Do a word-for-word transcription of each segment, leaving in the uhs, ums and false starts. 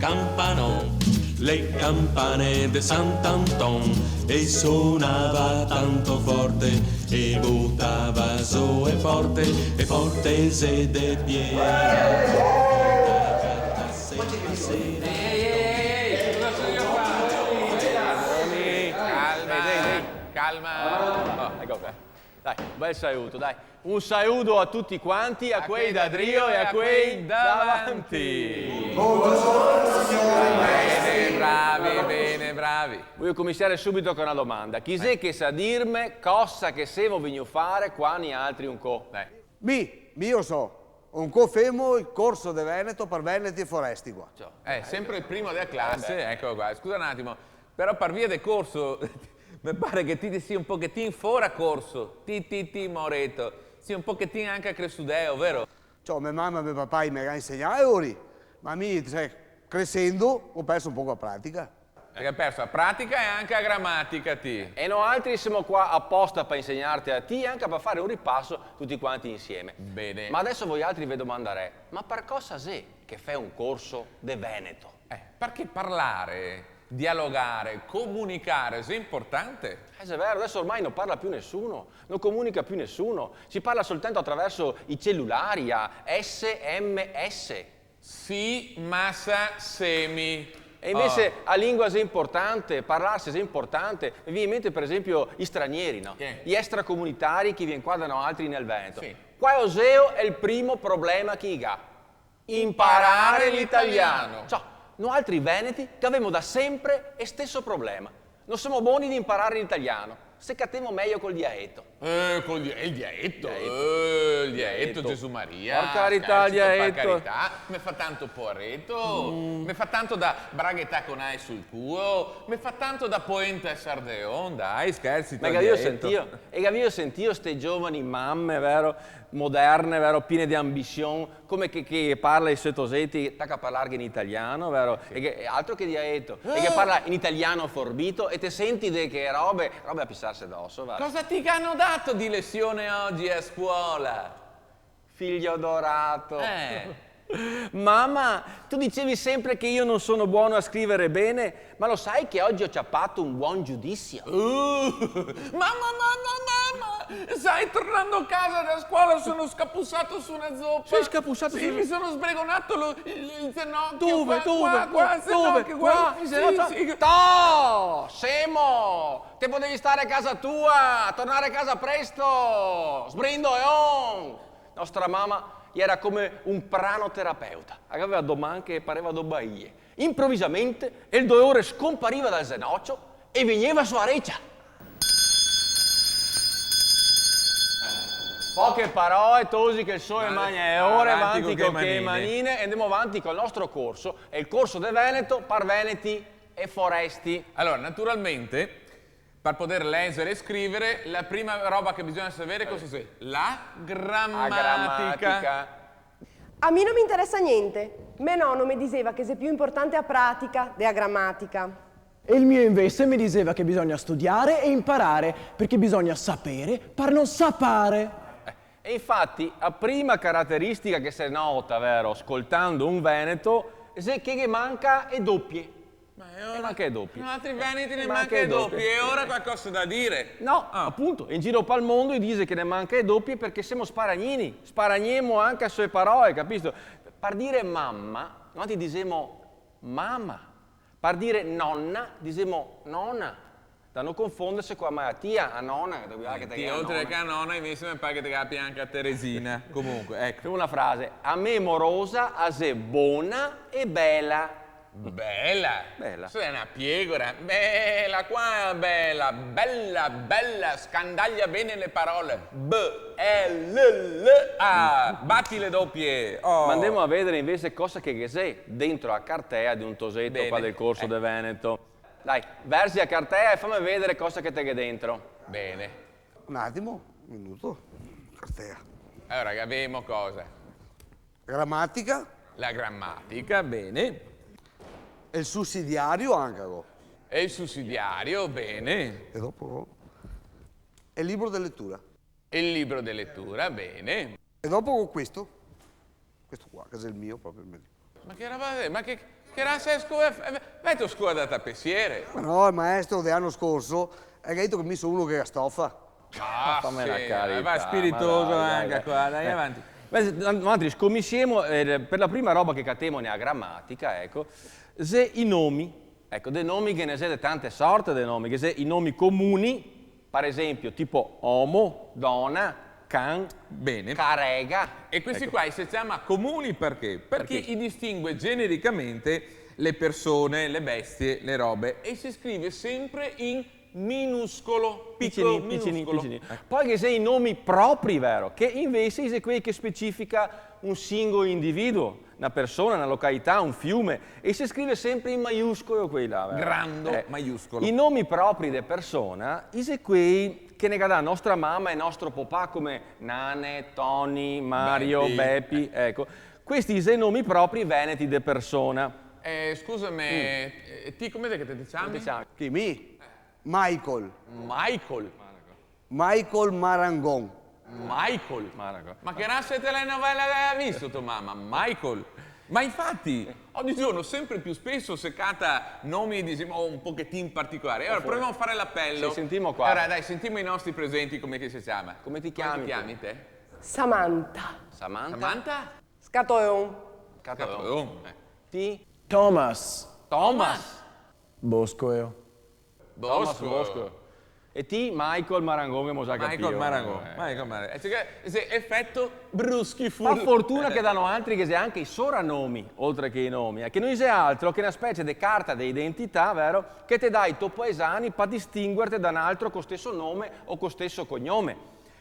Campanon, le campane de Sant'Anton, e sonava tanto forte, e butava zo e porte, e porte xe de piera. Ehi, ehi, ehi, cosa stai a fare? Calma, calma. Oh, eco qua. Dai, un bel saluto, dai. Un saluto a tuti quanti, a quei da drio e a quei davanti. Bongiorno, signori maestri. Bene, bravi, bene, bravi. Voio cominsiare subito co na domanda. Chi xe che sa dirme cosa che semo vegnù fare qua nialtri un co? Eh. Mi, mi lo so. Un co femo el corso de veneto par veneti e foresti qua. Eh, sempre el primo dea clase, eco qua. Scusa un atimo, però par via de corso me pare che ti te si un pochetin fora corso, ti, ti, ti, moreto, si un pochetin anca cresudeo, vero? Ciò, me mama e me papà i me ga insegnà, e lori, ma mi, cioè, cresendo, go perso un poco la pratica. Te ga perso la pratica e anca la gramatica, ti. E noaltri semo qua aposta par insegnarte a ti e anca par fare un ripaso tuti quanti insieme. Bene. Ma deso voialtri ve domandarè, ma par cosa xe che fè un corso de veneto? Eh, parché parlare, dialogare, comunicare, xe importante. Eh, xe vero, deso ormai no parla più nesuno, no comunica più nesuno, se parla soltanto atraverso i celulari, a S M S. Sì, masa, semi. E invese la lingua xe importante, parlarse xe importante. Me vien in mente, par esenpio, i stranieri, no? Sì. I extracomunitari che vien qua da noaltri nel Veneto. Sì. Qual xeo el primo problema che i ga? Imparare l'italiano. Ciò, noaltri veneti che gavemo da senpre el steso problema. No semo boni de imparare l'italiano. Se catemo mejo col diaeto. Eh, col dia-, el diaeto? Diaeto. Eh, el diaeto, diaeto. Gesù Maria, par carità, scherzi, par carità. Me fa tanto poareto, me fa tanto da braghe taconà sul culo, me fa tanto da poenta e sardeon, dai, scherzi, ma gavìo sentìo? E gavìo sentìo ste giovani mame, vero? Moderne, vero? Piene de ambision, come che, che parla i so toseti, taca a parlarghe in italiano, vero? Sì. E che, altro che diaeto, e che parla in italiano forbito, e te senti de che robe, robe a pisarse doso, va. Cosa ti gano dato di lesione ogi a scuola? Figlio dorato. Eh. Mama, tu dicevi sempre che io non sono buono a scrivere bene, ma lo sai che oggi ho ciappato un buon giudizio? Uh, mama, mama, mama! Sai, tornando a casa da scuola sono scapussato su una zoppa. Sei scapussato su una zoppa? Sì, mi sono sbregonato lo, il, il zenocchio. Dove, qua, dove, qua, qua, dove? Zenocchio, qua. Qua, in zenocchio? Sì, sì. Toh! Semo! Te podevi stare a casa tua, tornare a casa presto! Sbrindoleon! Nostra mama iera come un pranoterapeuta, la gaveva do man che pareva do baie. Improvisamente el dolore sconpariva dal zenocio e vegneva su la recia. Poche paroe, tosi che el sole magna le ore, avanti co che manine, e ndemo avanti col nostro corso, el corso de veneto par veneti e foresti. Allora, naturalmente, par poder lèxare e scrivare, la prima roba che bisogna savere cosa xe? La gramatica. La gramatica. A mi no me interesa gnente. Me nono me diseva che xe più importante la pratica de la gramatica. E el mio invese me diseva che bisogna studiare e imparare, parché bisogna sapere par no sapare. Eh, E infati, la prima carateristica che se nota, vero, scoltando un veneto, xe che ghe manca e dopie. Ma e ora? Ghe manca e dopie. Noaltri veneti ne manca e dopie, e ora qualcosa da dire? No, apunto, in giro pal mondo i dixe che ne manca e dopie parché semo sparagnini, sparagnemo anca su le paroe, capisto? Par dire mama, noaltri dixemo mama. Par dire nona, dixemo nona. Da no confonderse co la malatia, la nona, che te ga la nona. Ti, oltre che la nona, invese me par che te gabia anca Teresina. Comunque, eco. Femo na frase. La me morosa la xe bona e bela. Bela? Bela. Xe na piegora. Bela, qua, bela, bela, bela, scandaglia ben le parole. B, E, L, L, A. Bati le dopie. Oh. Ma ndemo a vedare invese cosa che ghe xe dentro la cartea de un toseto qua del corso de veneto. Dai, verzi la cartea e fame vedare cosa che te ghe dentro. Bene. Un atimo, un minuto. Cartea. Alora, gavemo cosa? Gramatica. La gramatica, bene. E el susidiario anca, go. E el susidiario, bene. E dopo go el libro de letura. E el libro de letura, bene. E dopo go questo. Questo qua, che xe el mio proprio, el mio libro. Ma che roba xe? Ma che, che rasa xe scu-, eh, eh, veto scuola da tapesiere? Ma no, el maestro de l'ano scorso el ga dito che mi so uno che ga stofa. Ah, Fame la sì, carità, eh, va spiritoso ma dai, anche dai, qua, dai, eh. avanti. Beh, se, no-, noaltri scominsiemo, eh, per la prima roba che catemo nea gramatica, eco, xe i nomi. Eco, de nomi ghe ne xe de tante sorte de nomi, ghe xe i nomi comuni, par esempio, tipo omo, dona, can, Bene. carega. E questi Eco. qua i se ciama comuni perché? Perché Perché? I distingue genericamente le persone, le bestie, le robe e si scrive sempre in minuscolo, piccolo, Piccini, piccini, minuscolo. piccini. Poi ghe xe i nomi propri, vero? Che invese xe quei che specifica un singolo individuo, na persona, na località, un fiume, e se scrive sempre in maiuscolo quei là, vero? Grando, Eh, maiuscolo. I nomi propri de persona, i xe quei che ne ga dà nostra mama e nostro papà come Nane, Toni, Mario, Bepi. Bepi, eco. Questi xe nomi propri veneti de persona. Eh, scusami, eh, ti come xe che te te ciami? Come te ciami? Chi, mi? Michael. Michael. Michael Marangon. Michael. Marangon. Ma che rasa de telenovela che ga visto to mama? Michael. Ma infatti, oggigiorno sempre più spesso se cata nomi, diciamo, un pochettino particolari. Allora, proviamo a fare l'appello. Sì, sentimo qua. Allora, dai, sentimo i nostri presenti, come che si chiama. Come ti Come chiami ti chiami tu? Te? Samantha. Samantha? Samantha? Scatolon. Catolon. Catolon. Eh. Ti? Thomas. Thomas. Bosco eo. Thomas Bosco. Bosco. E ti, Michael Marangon, che mo già capito. Michael Marangon. Eh. Michael Marangon. Eh, sì, che, sì, effetto bruschi Fa full. fortuna che da noaltri ghe xe anche i soranomi, oltre che i nomi, eh, che no i xe altro che na specie de carta de identità, vero? Che te dà ai to paesani pa distinguerte da un altro co steso nome o co steso cognome.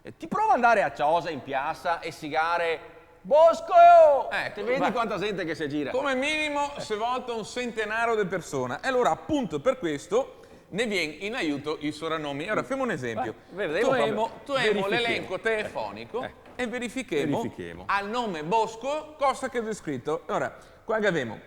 E ti prova a andare a ciosa in piasa e sigare Bosco! Eco, Te vedi va. Quanta gente che se gira. Come minimo se volta un centenaro de persone. E allora, appunto per questo, ne vien in aiuto i soranomi. Allora, femo un esempio. Vai, vedemo Toemo, proprio. toemo Verifichemo. l'elenco telefonico Eh. e verifichemo, Verifichemo. Al nome Bosco cosa che xe scrito. Allora, qua che gavemo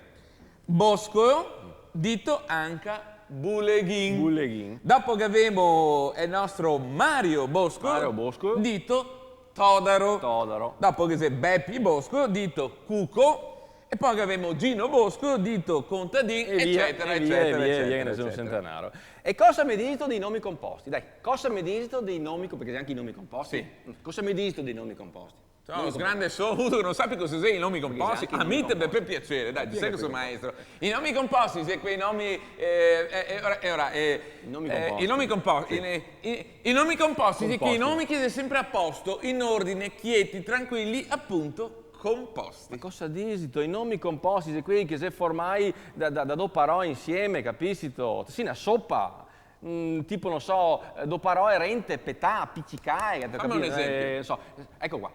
Bosco, dito anca Buleghin. Buleghin. Dopo che gavemo el nostro Mario Bosco, Mario Bosco. Dito Todaro. Todaro. Dopo che xe Bepi Bosco, dito Cuco. E po' che gavemo Gino Bosco, dito Contadin, E via, ecetera, e via, ecetera, e via, e ecetera, via, che ne xe un ecetera. Centenaro. E cosa me dito dei nomi composti? Dai, cosa me dito dei nomi composti? Parché xe anca i nomi composti. Sì. Cosa me dito dei nomi composti? Ciò, sgrande so, uso che no sapi cosa xe i nomi composti. Parché xe anca i A mi nomi te me composti. piacere, dai, te Spiega sa cosa, cosa maestro. I nomi composti xe quei nomi, eh, eh, eh, ora, ora, eh, Nomi eh, composti. I nomi composti, Sì. i, i, i nomi composti xe quei Composti. Nomi che xe sempre a posto, in ordine, chieti, tranquili, appunto, composti. Ma cosa dixito? I nomi composti xe quei che xe formai da, da, da do parole insieme, capisito? Sì, na sopa. Mm, tipo, no so, eh, do parole rente, petà, apicicae, capito? Fame un esempio. Eh, no so, eco qua.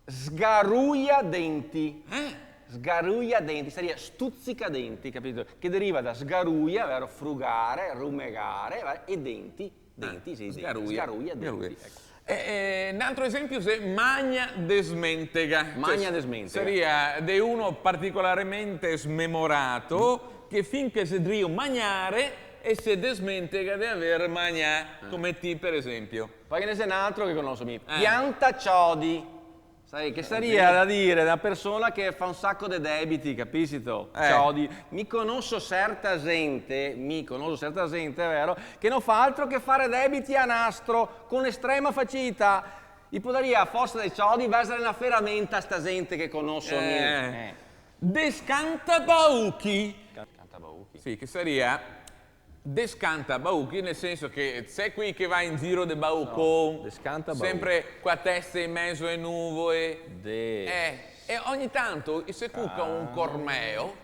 Sgaruia denti. Eh? Sgaruia denti, saria stuzica denti, capito? Che deriva da sgaruia, overo frugare, rumegare, e denti, denti, Eh, sì, denti. sgaruia. Sgaruia denti, Sgaruia. Eco. Eh, eh, un altro esempio xe magna desmentega. Magna Cioè, desmentega. Saria de uno particolarmente smemorato che fin che xe drio magnare e se desmentega de aver magnà, come ti per esempio. Poi ghe ne xe un altro che conoso mi. Eh. Pianta ciodi. Sai, che saria da dire na persona che fa un saco de debiti, capisito? Eh. Ciodi. Mi conoso certa gente, mi conoso certa gente, vero? Che no fa altro che fare debiti a nastro, con estrema facilità. I podaria, a forsa de ciodi, versare na feramenta a sta gente che conoso mi. Eh. Descanta bauchi. Descanta bauchi. Sì, che saria descanta bauchi, nel senso che xe quei che va in giro de baucon, No, descanta bauchi. Sempre co a testa in mezo ae nuvoe. De- Eh, e ogni tanto i se cuca un cormeo,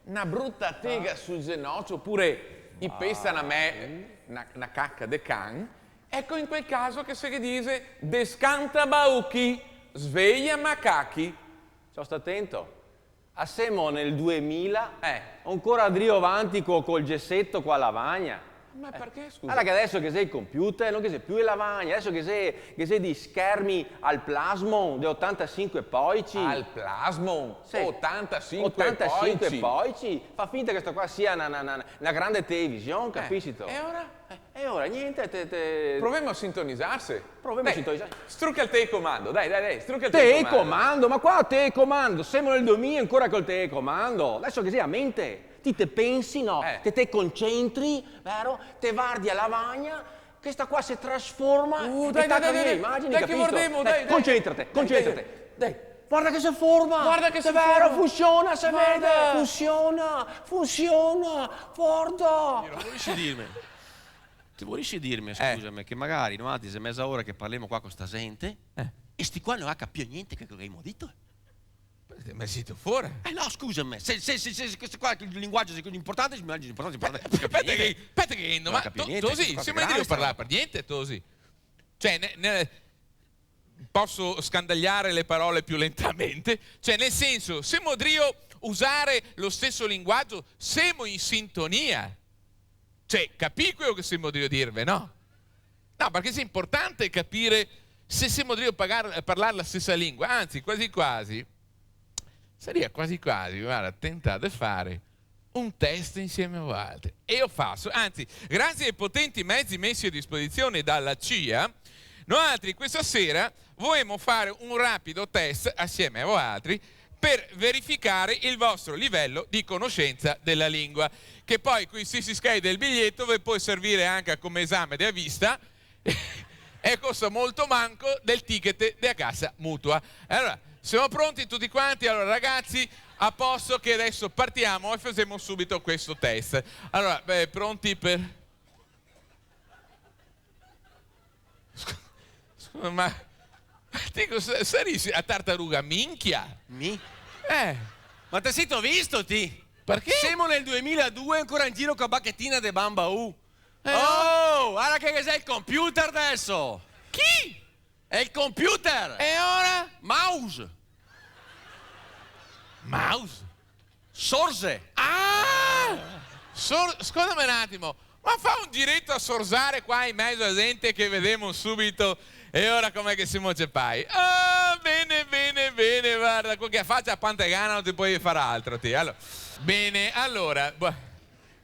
na bruta tega sul zenocio, opure i pesa na me, na, na caca de can. Eco, in quel caso che se ghe dixe, descanta bauchi, sveia macachi. Ciò, sta atento. A semo nel duemila, Eh. ancora drio vanti co, col geseto, co a lavagna. Ma perché, scusa? Guarda che deso ghe xe i computer, no ghe xe più e lavagne, deso ghe xe, ghe xe dei schermi al plasmon de otantasinque poici. Al plasmon? Sì. Otantasinque Otantasinque poici? Poici? Fa finta che sta qua sia na, na, na, na grande television, capisito? Eh, e ora? Eh, e ora gnente, te, te... Provemo a sintonizarse. Provemo a sintonizarse. Dai, struca el telecomando, dai, dai, dai, struca el telecomando. Telecomando? Ma qua telecomando? Semo nel domila ancora col telecomando? Deso che xe a mente, ti te pensi, no? Eh. Te, te concentri, vero? Te vardi a lavagna, questa qua se trasforma e taca via le imagini, capito? Uh, dai, dai, dai, dai, che vardemo, dai, dai. Concentrate, concentrate. Dai, dai, dai. Varda che se forma! Varda che se forma! Xe vero, funsiona, se vede! Varda! Funsiona, funsiona, varda! Ti vorisi dirme, ti vorisi dirme, eh, scusame, che magari noaltri xe meza ora che parlemo qua co sta zente, eh, e sti qua no ga capìo gnente che, che gavemo dito? Parché me sito fora. Eh no, scusame, se, se, se, se questo qua, el linguajo xe cusì inportante, el linguajo xe inportante, inportante, no capìo gnente. Speta che, speta che, no ga capìo gnente, ma to-, tosi, semo drio parlar par gnente, tosi. Cioè, ne-, ne-, poso scandagliare le parole più lentamente? Cioè, nel senso, semo drio usare lo steso linguajo? Semo in sintonia? Cioè, capì quelo che semo drio dirve, no? No, parché xe inportante capire se semo drio pagar-, parlar la stesa lingua. Anzi, quasi quasi, saria quasi quasi, varda, tentar de fare un test insieme a voaltri. E lo faso, anzi, grazie ai potenti mezi mesi a disposizione dalla CIA, noaltri questa sera volemo fare un rapido test asieme a voaltri per verificare el vostro livel de conoscensa dela lingua, che po coi stesi schei del biglieto ve pol servire anca come esame dea vista, e costa molto manco del ticket dea Cassa Mutua. Alora, semo pronti tuti quanti? Alora, ragazzi, a posto che deso partiamo e fasemo subito questo test. Alora, beh, pronti per... Scu-, scusa, ma, ma ti cosa, sarisi a tartaruga minchia? Mi? Eh. Ma te sito visto, ti? Parché? Semo nel duemila e due, ancora in giro co a bachetina de Bambù. Eh. Oh, varda che ghe xe el computer deso! Chi? Xe el computer! E ora? Mouse! Mouse? Sorze! Ah! Sor-, scusame un atimo, ma fa un gireto a sorzare qua in mezo a zente che vedemo subito. E ora come che semo cepai? Ah, bene, bene, bene, varda, co che facia pantegana no te pol far altro, ti. Alora, bene, alora, bu-,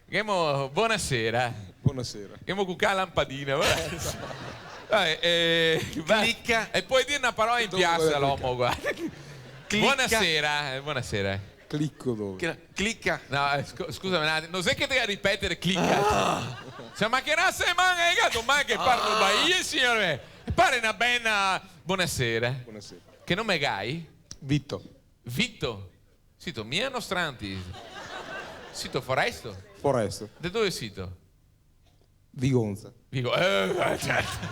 Ghemo, bonasera. Bonasera. Ghemo cucà a lampadina, va. Vabbè, eh, va. Clica. E pol dir na parola in piasa, l'omo, varda. Clica. Bonasera, eh, bonasera. Clico dove? Cl-, clica. No, eh, scu-, scusame un atimo, no xe che te ga ripetere clica. Ah. Cioè, ma che rasa de man xe, che doman che parlo baie, signor me? Pare na bela... Bonasera. Bonasera. Che nome gai? Vito. Vito? Sito mia nostranti? Sito foresto? Foresto. De dove sito? Vigonza. Vigo-, eh, eh, certo.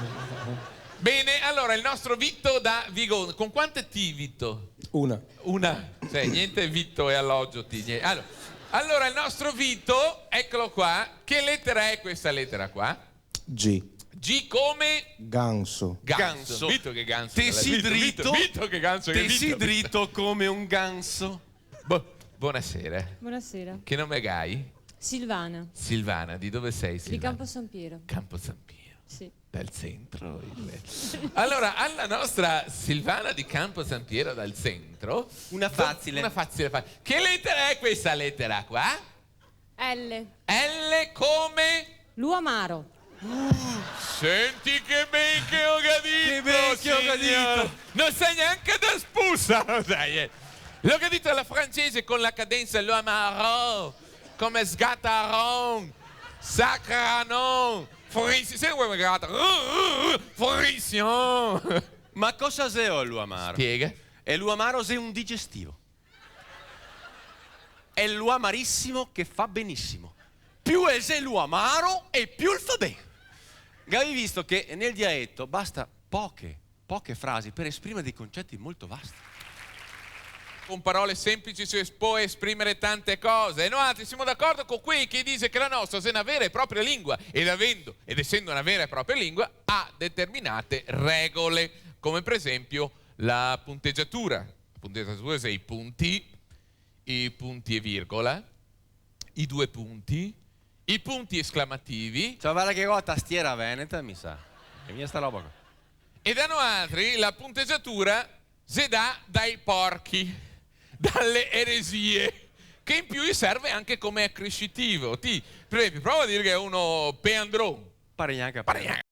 Bene, alora, el nostro Vito da Vigonza. Con quante T, Vito? Una. Una? Cioè, gnente vitto e alloggio, ti, gnente. Alora, alora, el nostro Vito, ecolo qua. Che letera xe questa letera qua? G. G come? Ganso. Ganso. Ganso. Vito che ganso. Te si drito, Vito, Vito che ganso, te si drito come un ganso. Bo-, bonasera. Bonasera. Che nome gai? Silvana. Silvana, di dove sei, Silvana? Di Campo San Piero. Campo San Piero. Sì. Dal centro. Alora, ala nostra Silvana di Campo San Piero dal centro. Una fazile. Una fazile, fa-, che letera xe questa letera qua? L. L come? Luamaro. Senti che ben che lo ga dito, signor. Che ben che lo ga dito. No sa gnanca da spusa, lo sa, eh. Lo ga dito ala francese con la cadensa Luamaro, come sgataron, sacranon, frissi-, senti come che gata, frission. Ma cosa xe el luamaro? Spiega. El luamaro xe un digestivo. Xe luamarisimo che fa benisimo. Più el xe luamaro e più el fa ben. Gavì visto che nel dialeto basta poche, poche frasi per esprimere dei concetti molto vasti? Con parole semplici si es-, pol esprimere tante cose. E noaltri semo d'acordo co quei che dixe che la nostra xe na vera e propria lingua, ed avendo, ed esendo na vera e propria lingua, ha determinate regole, come per esempio la puntegiatura. La puntegiatura xe i punti, i punti e virgola, i due punti, i punti esclamativi. Ciò, varda che go la tastiera veneta, mi sa. Xe mia sta roba qua. E da noaltri la puntegiatura xe dà dai porchi, dale eresie, che in più i serve anca come acrescitivo. Ti, per esempio, prova a dir che xe uno peandron. Pare gnanca a pena.